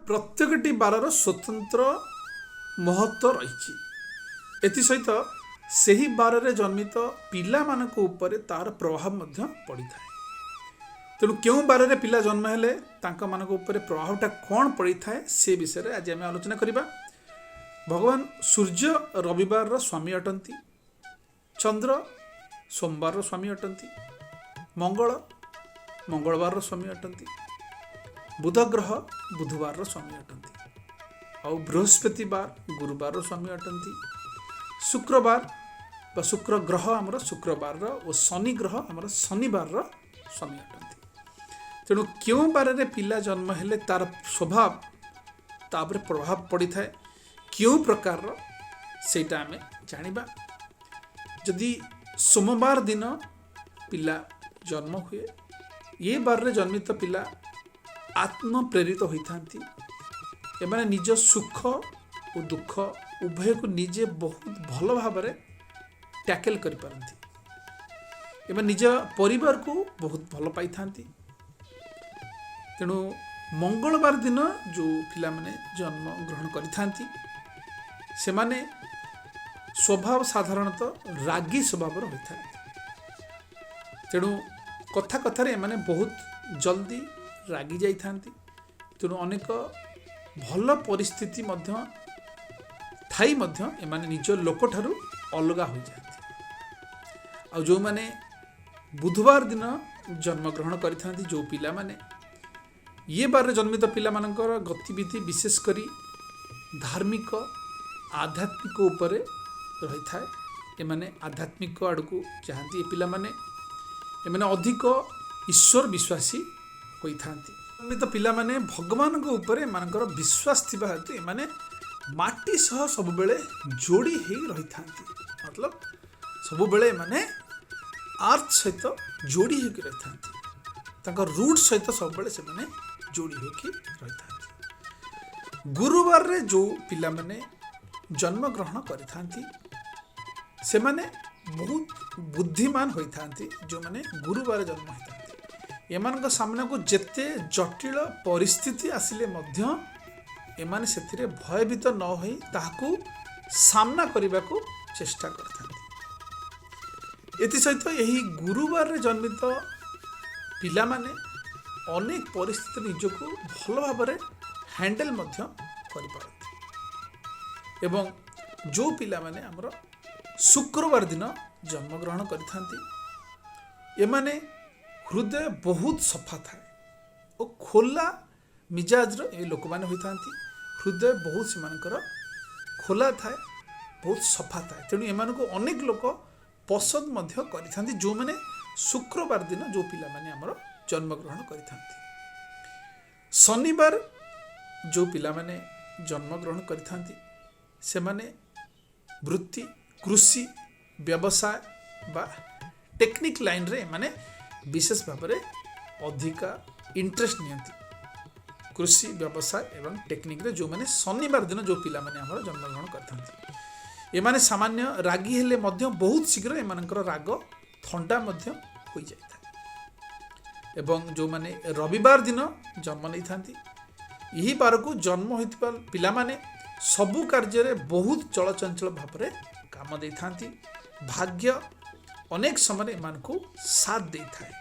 ପ୍ରତ୍ୟେକଟି ବାରର ସ୍ୱତନ୍ତ୍ର ମହତ୍ତ୍ୱ ରହିଛି। ଏଥିସହିତ ସେହି ବାରରେ ଜନ୍ମିତ ପିଲାମାନଙ୍କ ଉପରେ ତାର ପ୍ରଭାବ ମଧ୍ୟ ପଡ଼ିଥାଏ। ତେଣୁ କେଉଁ ବାରରେ ପିଲା ଜନ୍ମ ହେଲେ ତାଙ୍କମାନଙ୍କ ଉପରେ ପ୍ରଭାବଟା କ'ଣ ପଡ଼ିଥାଏ, ସେ ବିଷୟରେ ଆଜି ଆମେ ଆଲୋଚନା କରିବା। ଭଗବାନ ସୂର୍ଯ୍ୟ ରବିବାରର ସ୍ୱାମୀ ଅଟନ୍ତି, ଚନ୍ଦ୍ର ସୋମବାରର ସ୍ୱାମୀ ଅଟନ୍ତି, ମଙ୍ଗଳ ମଙ୍ଗଳବାରର ସ୍ୱାମୀ ଅଟନ୍ତି, ବୁଧ ଗ୍ରହ ବୁଧବାରର ସ୍ୱାମୀ ଅଟନ୍ତି ଆଉ ବୃହସ୍ପତିବାର ଗୁରୁବାରର ସ୍ୱାମୀ ଅଟନ୍ତି। ଶୁକ୍ରବାର ବା ଶୁକ୍ର ଗ୍ରହ ଆମର ଶୁକ୍ରବାରର ଓ ଶନି ଗ୍ରହ ଆମର ଶନିବାରର ସ୍ୱାମୀ ଅଟନ୍ତି। ତେଣୁ କେଉଁ ବାରରେ ପିଲା ଜନ୍ମ ହେଲେ ତାର ସ୍ୱଭାବ ତା ଉପରେ ପ୍ରଭାବ ପଡ଼ିଥାଏ, କେଉଁ ପ୍ରକାରର, ସେଇଟା ଆମେ ଜାଣିବା। ଯଦି ସୋମବାର ଦିନ ପିଲା ଜନ୍ମ ହୁଏ, ଏ ବାରରେ ଜନ୍ମିତ ପିଲା ଆତ୍ମପ୍ରେରିତ ହୋଇଥାନ୍ତି। ଏମାନେ ନିଜ ସୁଖ ଓ ଦୁଃଖ ଉଭୟକୁ ନିଜେ ବହୁତ ଭଲ ଭାବରେ ଟ୍ୟାକେଲ୍ କରିପାରନ୍ତି। ଏମାନେ ନିଜ ପରିବାରକୁ ବହୁତ ଭଲ ପାଇଥାନ୍ତି। ତେଣୁ ମଙ୍ଗଳବାର ଦିନ ଯେଉଁ ପିଲାମାନେ ଜନ୍ମ ଗ୍ରହଣ କରିଥାନ୍ତି, ସେମାନେ ସ୍ୱଭାବ ସାଧାରଣତଃ ରାଗି ସ୍ୱଭାବର ହୋଇଥାନ୍ତି। ତେଣୁ କଥା କଥାରେ ଏମାନେ ବହୁତ ଜଲ୍ଦି ରାଗି ଯାଇଥାନ୍ତି। ତେଣୁ ଅନେକ ଭଲ ପରିସ୍ଥିତି ମଧ୍ୟ ଥାଇ ମଧ୍ୟ ଏମାନେ ନିଜ ଲୋକଠାରୁ ଅଲଗା ହୋଇଯାଆନ୍ତି। ଆଉ ଯେଉଁମାନେ ବୁଧବାର ଦିନ ଜନ୍ମଗ୍ରହଣ କରିଥାନ୍ତି, ଯେଉଁ ପିଲାମାନେ ଇଏ ବାରରେ ଜନ୍ମିତ ପିଲାମାନଙ୍କର ଗତିବିଧି ବିଶେଷ କରି ଧାର୍ମିକ, ଆଧ୍ୟାତ୍ମିକ ଉପରେ ରହିଥାଏ। ଏମାନେ ଆଧ୍ୟାତ୍ମିକ ଆଡ଼କୁ ଚାହାନ୍ତି। ଏ ପିଲାମାନେ, ଏମାନେ ଅଧିକ ଈଶ୍ୱର ବିଶ୍ୱାସୀ ହୋଇଥାନ୍ତି। ଜନ୍ମିତ ପିଲାମାନେ ଭଗବାନଙ୍କ ଉପରେ ଏମାନଙ୍କର ବିଶ୍ୱାସ ଥିବା ହେତୁ ଏମାନେ ମାଟି ସହ ସବୁବେଳେ ଯୋଡ଼ି ହେଇ ରହିଥାନ୍ତି। ମତଲବ ସବୁବେଳେ ଏମାନେ ଆର୍ଥ ସହିତ ଯୋଡ଼ି ହେଇକି ରହିଥାନ୍ତି। ତାଙ୍କ ରୁଟ୍ ସହିତ ସବୁବେଳେ ସେମାନେ ଯୋଡ଼ି ହୋଇକି ରହିଥାନ୍ତି। ଗୁରୁବାରରେ ଯେଉଁ ପିଲାମାନେ ଜନ୍ମଗ୍ରହଣ କରିଥାନ୍ତି, ସେମାନେ ବହୁତ ବୁଦ୍ଧିମାନ ହୋଇଥାନ୍ତି। ଯେଉଁମାନେ ଗୁରୁବାର ଜନ୍ମ ହୋଇଥାନ୍ତି, ଏମାନଙ୍କ ସାମ୍ନାକୁ ଯେତେ ଜଟିଳ ପରିସ୍ଥିତି ଆସିଲେ ମଧ୍ୟ ଏମାନେ ସେଥିରେ ଭୟଭୀତ ନ ହୋଇ ତାହାକୁ ସାମ୍ନା କରିବାକୁ ଚେଷ୍ଟା କରିଥାନ୍ତି। ଏଥିସହିତ ଏହି ଗୁରୁବାରରେ ଜନ୍ମିତ ପିଲାମାନେ ଅନେକ ପରିସ୍ଥିତି ନିଜକୁ ଭଲ ଭାବରେ ହ୍ୟାଣ୍ଡେଲ୍ ମଧ୍ୟ କରିପାରନ୍ତି। ଏବଂ ଯେଉଁ ପିଲାମାନେ ଆମର ଶୁକ୍ରବାର ଦିନ ଜନ୍ମଗ୍ରହଣ କରିଥାନ୍ତି, ଏମାନେ ହୃଦୟ ବହୁତ ସଫା ଥାଏ ଓ ଖୋଲା ମିଜାଜର ଏ ଲୋକମାନେ ହୋଇଥାନ୍ତି। ହୃଦୟ ବହୁତ ସେମାନଙ୍କର ଖୋଲା ଥାଏ, ବହୁତ ସଫା ଥାଏ। ତେଣୁ ଏମାନଙ୍କୁ ଅନେକ ଲୋକ ପସନ୍ଦ ମଧ୍ୟ କରିଥାନ୍ତି, ଯେଉଁମାନେ ଶୁକ୍ରବାର ଦିନ ଯେଉଁ ପିଲାମାନେ ଆମର ଜନ୍ମଗ୍ରହଣ କରିଥାନ୍ତି। ଶନିବାର ଯେଉଁ ପିଲାମାନେ ଜନ୍ମଗ୍ରହଣ କରିଥାନ୍ତି, ସେମାନେ ବୃତ୍ତି କୃଷି, ବ୍ୟବସାୟ ବା ଟେକ୍ନିକ୍ ଲାଇନ୍ରେ ଏମାନେ ବିଶେଷ ଭାବରେ ଅଧିକା ଇଣ୍ଟରେଷ୍ଟ ନିଅନ୍ତି। କୃଷି, ବ୍ୟବସାୟ ଏବଂ ଟେକ୍ନିକ୍ରେ ଯେଉଁମାନେ ଶନିବାର ଦିନ ଯେଉଁ ପିଲାମାନେ ଆମର ଜନ୍ମଗ୍ରହଣ କରିଥାନ୍ତି, ଏମାନେ ସାମାନ୍ୟ ରାଗି ହେଲେ ମଧ୍ୟ ବହୁତ ଶୀଘ୍ର ଏମାନଙ୍କର ରାଗ ଥଣ୍ଡା ମଧ୍ୟ ହୋଇଯାଇଥାଏ। ଏବଂ ଯେଉଁମାନେ ରବିବାର ଦିନ ଜନ୍ମ ନେଇଥାନ୍ତି, ଏହି ବାରକୁ ଜନ୍ମ ହୋଇଥିବା ପିଲାମାନେ ସବୁ କାର୍ଯ୍ୟରେ ବହୁତ ଚଳଚଞ୍ଚଳ ଭାବରେ କାମ ଦେଇଥାନ୍ତି। ଭାଗ୍ୟ ଅନେକ ସମୟରେ ଏମାନଙ୍କୁ ସାଥ ଦେଇଥାଏ।